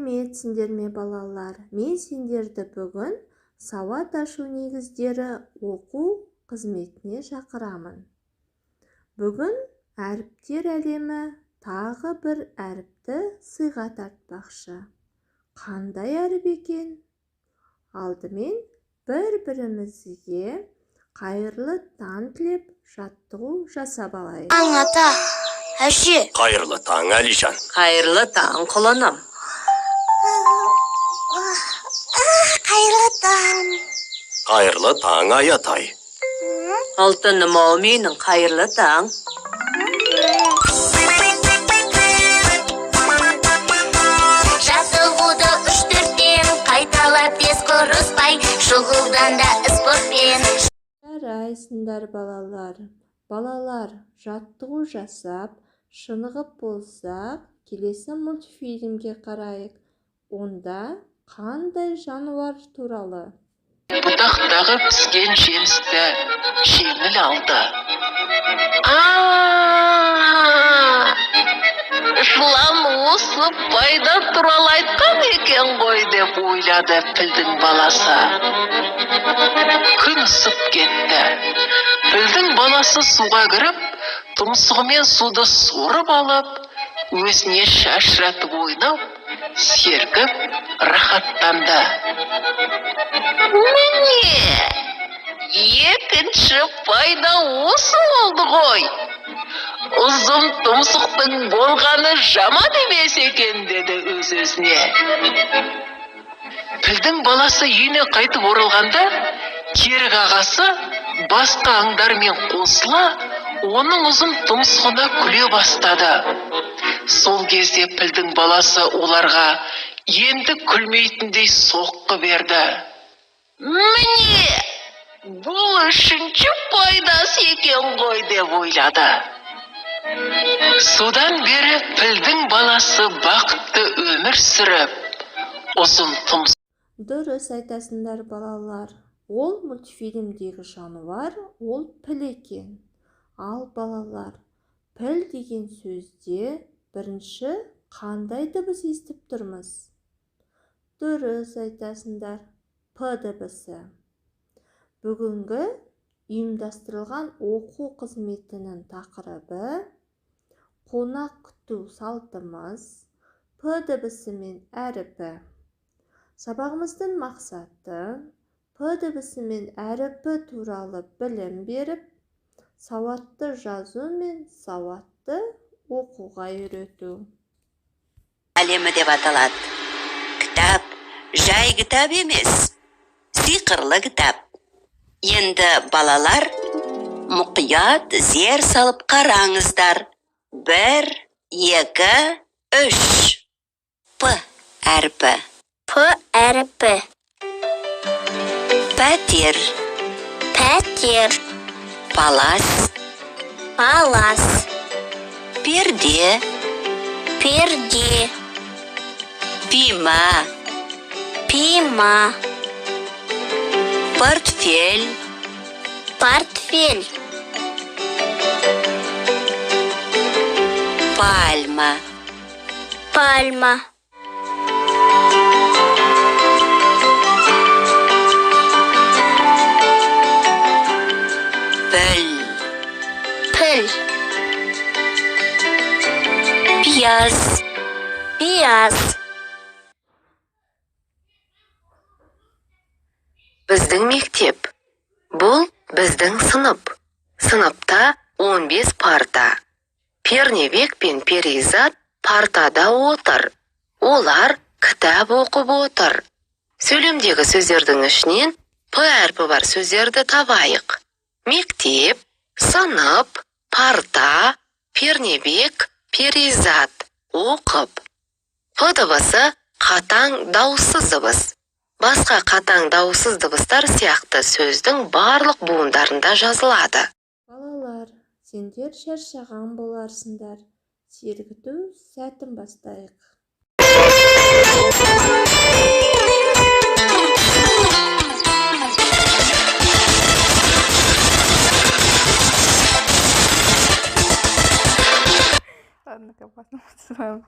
Сәлеметсіңдер ме, балалар? Мен сендерді бүгін сауат ашу негіздері оқу қызметіне шақырамын. Бүгін әріптер әлемі тағы бір әріпті сыйға тартпақшы. Қандай әріп екен? Алдымен бір-бірімізге қайырлы таң тілеп жаттығу жасап алайық. Таң ата, әже. Қайырлы таң, Әлижан. Қайырлы таң, құлыным. Қайырлы таң. Қайырлы таң, Аятай. Алтыным ау менің, қайырлы таң. Жаттығуды 3-4-тен қайталап тез құрыспай, шұғылдан да спортпен. Жарайсыңдар, балалар. Балалар, жаттығу жасап, шынығып болсақ, келесі мультфильмге қарайық. Онда қандай жануар туралы? Бұтақтағы піскен жемісті жеңіл алды. Жылан осы пайда туралы айтқан екен ғой деп ойлады пілдің баласы. Күн ысып кетті. Пілдің баласы суға кіріп, тұмсығымен суды сорып алып, өзіне шашыратып ойнап, сергіп рахаттанды. Міне, екінші пайда осы болды ғой. Ұзын тұмсықтың болғаны жаман емес екен, деді өз-өзіне. Пілдің баласы үйіне қайтып оралғанда, керік ағасы басқа аңдармен қосыла, оның ұзын тұмсығына күле бастады. Сол кезде пілдің баласы оларға енді күлмейтіндей соққы берді. Міне, бұл үшінші пайдасы екен ғой деп ойлады. Содан бері пілдің баласы бақытты өмір сүріп, ұзын тұмсық. Дұрыс айтасыңдар, балалар. Ол мультфильмдегі жануар, ол піл екен. Ал балалар, піл деген сөзде бірінші қандай дыбыс естіп тұрмыз? Дұрыс айтасыңдар, п дыбысы. Бүгінгі ұйымдастырылған оқу қызметінің тақырыбы қонақ күту салтымыз, п дыбысы мен әріпі. Сабағымыздың мақсаты п дыбысы мен әріпі туралы білім беріп, сауатты жазу мен сауатты оқуға үйрету. Әлемі деп аталады. Кітап жай кітап емес, сиқырлы кітап. Енді балалар, мұқият зер салып қараңыздар. 1, 2, 3. П әрпі. П әрпі. Пәтер. Пәтер. Палас. Палас. Перде. Перде. Пима. Пима. Портфель. Портфель. Пальма. Пальма. Піл. Піл. Пияз. Пияз. Біздің мектеп. Бұл біздің сынып. Сыныпта 15 парта. Пернебек пен Перизат партада отыр. Олар кітап оқып отыр. Сөйлемдегі сөздердің ішінен п әрпі бар сөздерді табайық. Мектеп, сынып, парта, Пернебек, Перизат, оқып. П дыбысы қатаң дауыссыз дыбыс. Басқа қатаң дауыссыз дыбыстар сияқты сөздің барлық буындарында жазылады. Балалар, сендер шаршаған боларсыңдар. Сергіту сәтін бастайық. Ладно, классно, с вами.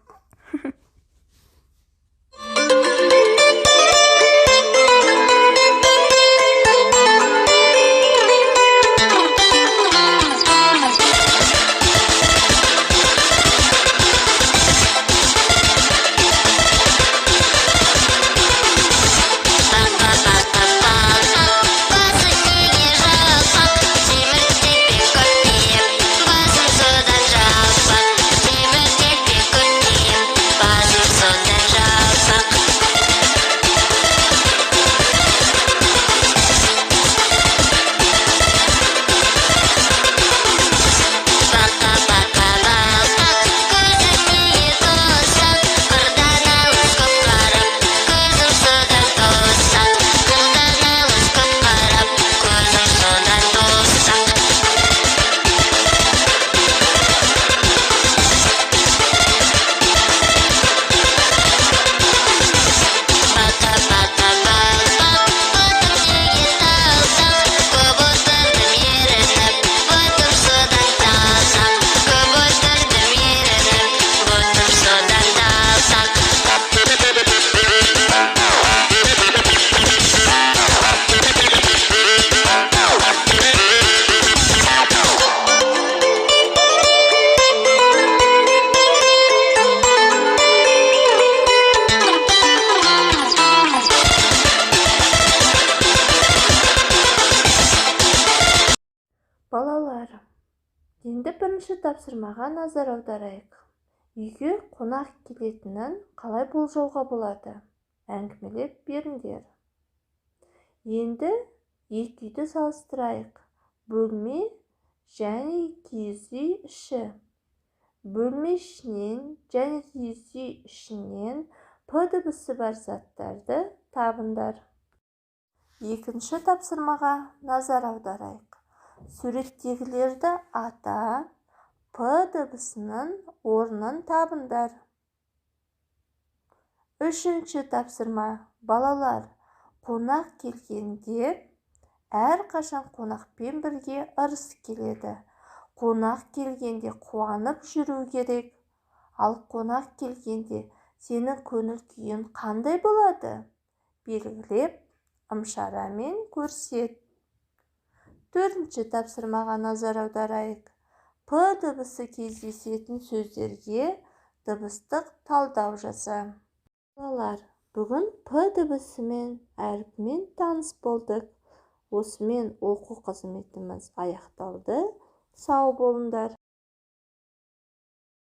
Енді бірінші тапсырмаға назар аударайық. Үйге қонақ келетінін қалай болжауға болады? Әңгімелеп беріңдер. Енді екі үйді салыстырайық: бөлме және киіз үй іші. Бөлме ішінен және киіз үй ішінен п дыбысы бар заттарды табыңдар. Екінші тапсырмаға назар аударайық. Суреттегілерді ата, п дыбысының орнын табыңдар. Үшінші тапсырма. Балалар, қонақ келгенде, әрқашан қонақпен бірге ырыс келеді. Қонақ келгенде қуанып жүру керек. Ал қонақ келгенде сенің көңіл күйің қандай болады? Белгілеп, ым-ишарамен көрсет. Төртінші тапсырмаға назар аударайық. П дыбысы кездесетін сөздерге дыбыстық талдау жаса. Балалар, бүгін п дыбысымен, әрпімен таныс болдық. Осымен оқу қызметіміз аяқталды. Сау болыңдар.